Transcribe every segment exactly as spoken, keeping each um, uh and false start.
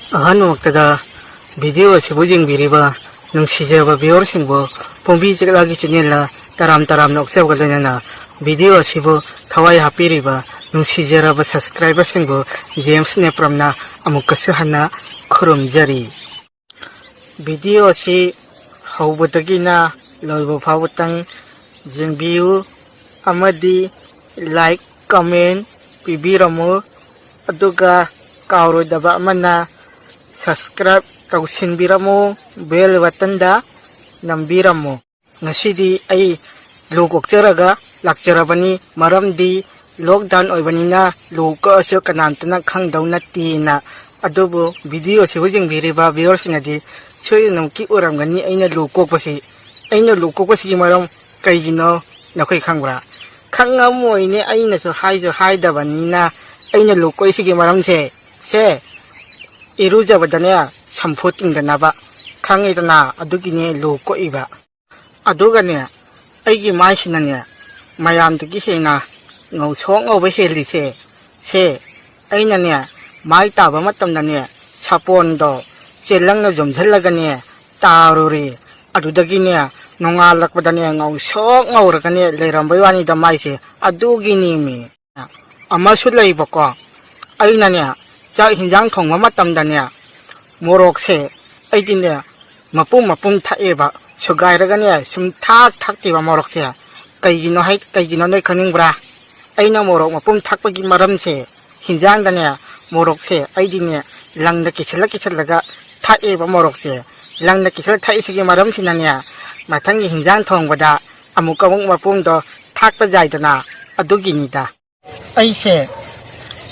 ꯑꯍꯥꯟꯕꯃꯛꯇꯗ video ꯑꯁꯤꯕꯨ ꯌꯦꯡꯕꯤꯔꯤꯕ ꯅꯨꯡꯁꯤꯖꯔꯕ viewerꯁꯤꯡꯕꯨ ꯄꯣꯝꯕꯤ ꯆꯦꯛꯂꯥꯒꯤ channelꯗ ꯇꯔꯥꯝ ꯇꯔꯥꯝꯅ ꯑꯣꯛꯆꯕꯒ ꯂꯣꯏꯅꯅ video ꯑꯁꯤꯕꯨ ꯊꯋꯥꯏ ꯍꯥꯞꯄꯤꯔꯤꯕ ꯅꯨꯡꯁꯤꯖꯔꯕ subscriberꯁꯤꯡꯕꯨ ꯖꯦꯝꯁ ꯅꯦꯄ꯭ꯔꯝꯅ ꯑꯃꯨꯛꯀꯁꯨ ꯍꯟꯅ ꯈꯨꯔꯨꯝꯖꯔꯤ꯫ Video ꯑꯁꯤ ꯍꯧꯕꯗꯒꯤꯅ ꯂꯣꯏꯕ ꯐꯥꯎꯕꯇꯪ ꯌꯦꯡꯕꯤꯌꯨ ꯑꯃꯗꯤ like, comment ꯄꯤꯕꯤꯔꯝꯃꯨ꯫ ꯑꯗꯨꯒ ꯀꯥꯎꯔꯣꯏꯗꯕ ꯑꯃꯅ subscribe ꯇꯧꯁꯤꯟꯕꯤꯔꯝꯃꯨ, bell buttonꯗ ꯅꯝꯕꯤꯔꯝꯃꯨ꯫ ꯉꯁꯤꯗꯤ ꯑꯩ ꯂꯨ ꯀꯣꯛꯆꯔꯒ ꯂꯥꯛꯆꯔꯕꯅꯤ, ꯃꯔꯝꯗꯤ lockdown ꯑꯣꯏꯕꯅꯤꯅ ꯂꯨ ꯀꯣꯛꯑꯁꯨ ꯀꯅꯥꯝꯇꯅ ꯈꯪꯗꯧ ꯅꯠꯇꯦꯅ꯫ ꯑꯗꯨꯕꯨ video ꯑꯁꯤꯕꯨ ꯌꯦꯡꯕꯤꯔꯤꯕ viewerꯁꯤꯡꯅꯗꯤ ꯁꯣꯏꯗꯅꯃꯛꯀꯤ ꯎꯔꯝꯒꯅꯤ ꯑꯩꯅ ꯂꯨ ꯀꯣꯛꯄꯁꯤ꯫ ꯑꯩꯅ ꯂꯨ ꯀꯣꯛꯄꯁꯤꯒꯤ ꯃꯔꯝ ꯀꯩꯒꯤꯅꯣ ꯅꯈꯣꯏ ꯈꯪꯕ꯭ꯔꯥ? ꯈꯪꯉꯝꯃꯣꯏꯅꯦ, ꯑꯩꯅꯁꯨ ꯍꯥꯏꯁꯨ ꯍꯥꯏꯗꯕꯅꯤꯅ꯫ ꯑꯩꯅ ꯂꯨ ꯀꯣꯛꯏꯁꯤꯒꯤ ꯃꯔꯝꯁꯦ, ꯁꯦ, ꯏꯔꯨꯖꯕꯗꯅꯦ ꯁꯝꯐꯨ ꯇꯤꯡꯗꯅꯕ, ꯈꯪꯉꯤꯗꯅ, ꯑꯗꯨꯒꯤꯅꯦ ꯂꯨ ꯀꯣꯛꯏꯕ꯫ ꯑꯗꯨꯒꯅꯦ, ꯑꯩꯒꯤ ꯃꯥꯏꯁꯤꯅꯅꯦ ꯃꯌꯥꯝꯗꯒꯤ ꯍꯦꯟꯅ ꯉꯧꯁꯣꯛ ꯉꯧꯕ ꯍꯦꯜꯂꯤꯁꯦ꯫ ꯁꯦ, ꯑꯩꯅꯅꯦ ꯃꯥꯏ ꯇꯥꯕ ꯃꯇꯝꯗꯅꯦ ꯁꯥꯄꯣꯟꯗꯣ ꯆꯦꯜꯂꯪꯅ ꯌꯣꯝꯁꯤꯜꯂꯒꯅꯦ ꯇꯥꯔꯨꯔꯦ꯫ ꯑꯗꯨꯗꯒꯤꯅꯦ ꯅꯣꯡꯉꯥꯜꯂꯛꯄꯗꯅꯦ ꯉꯧꯁꯣꯛ ꯉꯧꯔꯒꯅꯦ ꯂꯩꯔꯝꯕꯩ ꯋꯥꯅꯤꯗ ꯃꯥꯏꯁꯦ꯫ ꯑꯗꯨꯒꯤꯅꯦꯃꯤ꯫ ꯑꯃꯁꯨ ꯂꯩꯕꯀꯣ, ꯑꯩꯅꯅꯦ ꯆꯥꯛ ꯍꯤꯟꯖꯥꯡ ꯊꯣꯡꯕ ꯃꯇꯝꯗꯅꯦ ꯃꯣꯔꯣꯛꯁꯦ ꯑꯩꯗꯤꯅꯦ ꯃꯄꯨꯝ ꯃꯄꯨꯝ ꯊꯛꯑꯦꯕ, ꯁꯨꯒꯥꯏꯔꯒꯅꯦ ꯁꯨꯝ ꯊꯥꯛ ꯊꯛꯇꯦꯕ ꯃꯣꯔꯣꯛꯁꯦ꯫ ꯀꯩꯒꯤꯅꯣ ꯍꯥꯏ, ꯀꯩꯒꯤꯅꯣ ꯅꯣꯏ ꯈꯪꯅꯤꯡꯕ꯭ꯔꯥ? ꯑꯩꯅ ꯃꯣꯔꯣꯛ ꯃꯄꯨꯝ ꯊꯛꯄꯒꯤ ꯃꯔꯝꯁꯦ, ꯍꯤꯟꯖꯥꯡꯗꯅꯦ ꯃꯣꯔꯣꯛꯁꯦ ꯑꯩꯗꯤꯅꯦ ꯂꯪꯗ ꯀꯤꯁꯜꯂ ꯀꯤꯁꯜꯂꯒ ꯊꯛꯑꯦꯕ ꯃꯣꯔꯣꯛꯁꯦ꯫ ꯂꯪꯗ ꯀꯤꯁꯜꯂ ꯊꯛꯏꯁꯤꯒꯤ ꯃꯔꯝꯁꯤꯅꯅꯦ ꯃꯊꯪꯒꯤ ꯍꯤꯟꯖꯥꯡ ꯊꯣꯡꯕꯗ ꯑꯃꯨꯛ ꯑꯃꯨꯛ ꯃꯄꯨꯝꯗꯣ ꯊꯥꯛꯄ ꯌꯥꯏꯗꯅ, ꯑꯗꯨꯒꯤꯅꯤꯗ꯫ ꯑꯩꯁꯦ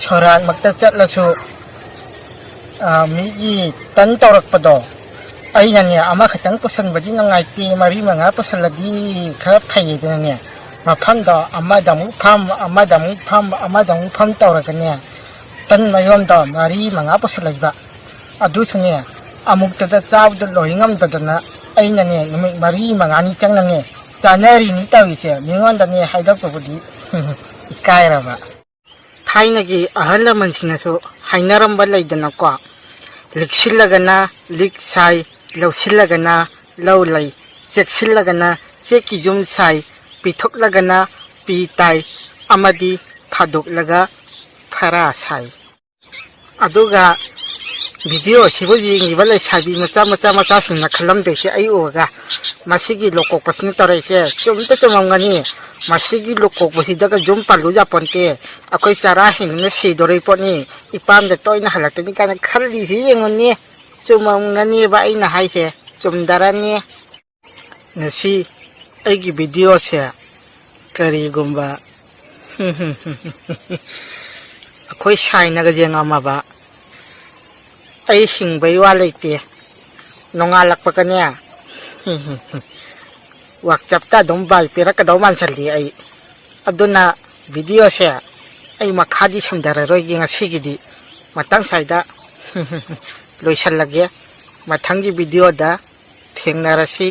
ꯁꯣꯔꯥꯠꯃꯛꯇ ꯆꯠꯂꯁꯨ, ꯑ, ꯃꯤꯒꯤ ꯇꯟ ꯇꯧꯔꯛꯄꯗꯣ, ꯑꯩꯅꯅꯦ ꯑꯃꯈꯛꯇꯪ ꯄꯨꯁꯟꯕꯗꯤ ꯅꯨꯡꯉꯥꯏꯇꯦ, ꯃꯔꯤ ꯃꯉꯥ ꯄꯨꯁꯜꯂꯗꯤ ꯈꯔ ꯐꯩꯌꯦꯗꯅꯅꯦ, ꯃꯐꯝꯗꯣ ꯑꯃꯗ ꯑꯃꯨꯛ ꯐꯝ, ꯑꯃꯗ ꯑꯃꯨꯛ ꯐꯝ, ꯑꯃꯗ ꯑꯃꯨꯛ ꯐꯝ ꯇꯧꯔꯒꯅꯦ, ꯇꯟ ꯃꯌꯣꯝꯗꯣ ꯃꯔꯤ ꯃꯉꯥ ꯄꯨꯁꯜꯂꯛꯏꯕ꯫ ꯑꯗꯨꯁꯨꯅꯦ, ꯑꯃꯨꯛꯇꯗ ꯆꯥꯕꯗꯣ ꯂꯣꯏ ꯉꯝꯗꯗꯅ ꯑꯩꯅꯅꯦ ꯅꯨꯃꯤꯠ ꯃꯔꯤ ꯃꯉꯥꯅꯤ ꯆꯪꯅꯅꯦ ꯆꯥꯅꯔꯤꯅꯤ ꯇꯧꯔꯤꯁꯦ꯫ ꯃꯤꯉꯣꯟꯗꯅꯦ ꯍꯥꯏꯗꯣꯛꯄꯕꯨꯗꯤ ꯏꯀꯥꯏꯔꯕ꯫ ꯊꯥꯏꯅꯒꯤ ꯑꯍꯜ ꯂꯃꯟꯁꯤꯡꯅꯁꯨ ꯍꯥꯏꯅꯔꯝꯕ ꯂꯩꯗꯅꯀꯣ, ꯂꯤꯛꯁꯤꯜꯂꯒꯅ ꯂꯤꯛ ꯁꯥꯏ, ꯂꯧꯁꯤꯜꯂꯒꯅ ꯂꯧ ꯂꯩ, ꯆꯦꯛꯁꯤꯜꯂꯒꯅ ꯆꯦꯛꯀꯤ ꯌꯨꯝ ꯁꯥꯏ, ꯄꯤꯊꯣꯛꯂꯒꯅ ꯄꯤ ꯇꯥꯏ, ꯑꯃꯗꯤ ꯐꯥꯗꯣꯛꯂꯒ ꯐꯔꯥ ꯁꯥꯏ꯫ ꯑꯗꯨꯒ ꯚꯤꯗꯤꯑꯣ ꯑꯁꯤꯕꯨ ꯌꯦꯡꯉꯤꯕ ꯂꯩꯁꯥꯕꯤ ꯃꯆꯥ ꯃꯆꯥ ꯃꯆꯥꯁꯤꯡꯅ ꯈꯜꯂꯝꯗꯣꯏꯁꯦ ꯑꯩ ꯎꯔꯒ, "ꯃꯁꯤꯒꯤ ꯂꯣꯀꯣꯛꯄꯁꯤꯅ ꯇꯧꯔꯛꯏꯁꯦ ꯆꯨꯝꯇ ꯆꯨꯝꯃꯝꯒꯅꯤ, ꯃꯁꯤꯒꯤ ꯂꯣꯀꯣꯛꯄꯁꯤꯗꯒ ꯌꯨꯝ ꯄꯥꯜꯂꯨ ꯌꯥꯄꯣꯟꯇꯦ, ꯑꯩꯈꯣꯏ ꯆꯔꯥ ꯍꯦꯟꯗꯨꯅ ꯁꯤꯗꯣꯔꯤ ꯄꯣꯠꯅꯤ, ꯏꯄꯥꯝꯗ ꯇꯣꯏꯅ ꯍꯜꯂꯛꯇꯣꯏꯅꯤ" ꯀꯥꯏꯅ ꯈꯜꯂꯤꯁꯤ ꯌꯦꯡꯉꯨꯅꯦ꯫ ꯆꯨꯝꯃꯝꯒꯅꯦꯕ ꯑꯩꯅ ꯍꯥꯏꯁꯦ, ꯆꯨꯝꯗꯔꯅꯤ꯫ ꯉꯁꯤ ꯑꯩꯒꯤ ꯚꯤꯗꯤꯑꯣꯁꯦ ꯀꯔꯤꯒꯨꯝꯕ ꯑꯩꯈꯣꯏ ꯁꯥꯏꯅꯒ ꯌꯦꯡꯉꯝꯃꯕ, ꯑꯩ ꯍꯤꯡꯕꯩ ꯋꯥ ꯂꯩꯇꯦ꯫ ꯅꯣꯡꯉꯥꯜꯂꯛꯄꯒꯅꯦ, ꯋꯥꯆꯞꯇ ꯑꯗꯨꯝ ꯕꯥꯏ ꯄꯤꯔꯛꯀꯗꯧ ꯃꯥꯟꯁꯤꯜꯂꯤ ꯑꯩ꯫ ꯑꯗꯨꯅ ꯚꯤꯗꯤꯑꯣꯁꯦ ꯑꯩ ꯃꯈꯥꯗꯤ ꯁꯝꯊꯔꯔꯣꯏꯒꯦ ꯉꯁꯤꯒꯤꯗꯤ꯫ ꯃꯇꯥꯡ ꯁ꯭ꯋꯥꯏꯗ ꯂꯣꯏꯁꯤꯜꯂꯒꯦ꯫ ꯃꯊꯪꯒꯤ ꯚꯤꯗꯤꯑꯣꯗ ꯊꯦꯡꯅꯔꯁꯤ꯫